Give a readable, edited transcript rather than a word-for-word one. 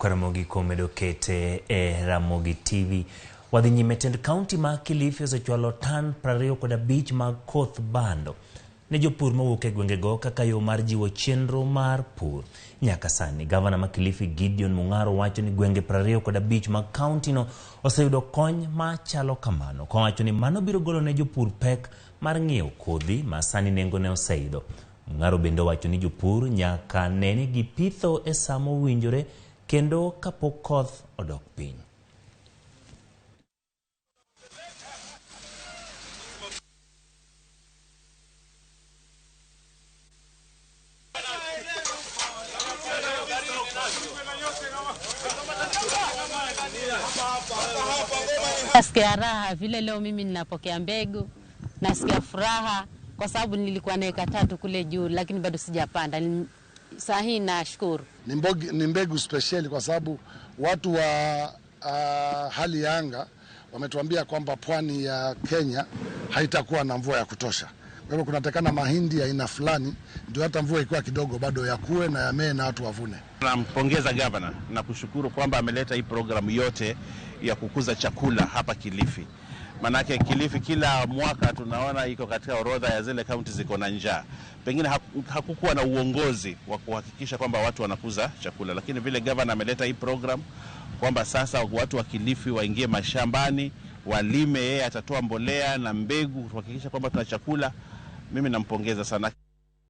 Nyikwa Ramogi komedo kete e Ramogi TV. Wadhi nyime, tend kaunti ma Kilifi osechwalo tan 25 mag koth bando ne jopur mawuok e gwengego kaka yo mar jiwo chenro mar pur. Nyaka sani, gavana ma Kilifi Gideon Mung'aro wacho ni gwenge 25 mag kaunti no oseyudo kony machalo kamano, kowacho ni mano biro golo ne jopur pek mar ng'iewo kodhi ma sani nengone oseidho. Mung'aro bende owacho ni jopur nyaka ne ni gipitho e sa mowinjore kendo kapok koth odok piny. Nasikia raha vile leo mimi ninapokea mbegu, nasikia furaha kwa sababu nilikuwa na eka 3 kule juu lakini bado sijapanda. Saa hii nashukuru. Ni mbegu special kwa sababu watu wa hali ya anga wametuambia kwamba pwani ya Kenya haitakuwa na mvua ya kutosha. Kwa hivyo kunatakana mahindi ya aina fulani ndio hata mvua ikiwa kidogo bado yakue na yamee na watu wavune. Nampongeza gavana na kushukuru kwamba ameleta hii programu yote ya kukuza chakula hapa Kilifi. Manake Kilifi kila mwaka tunaona iko katika orodha ya zile kaunti ziko na njaa. Pengine hakukuwa na uongozi wa kuhakikisha kwamba watu wanakuza chakula, lakini vile gavana ameleta hii program kwamba sasa watu wa Kilifi waingie mashambani, walime, yeye atatoa mbolea na mbegu kuhakikisha kwamba tuna chakula. Mimi nampongeza sana.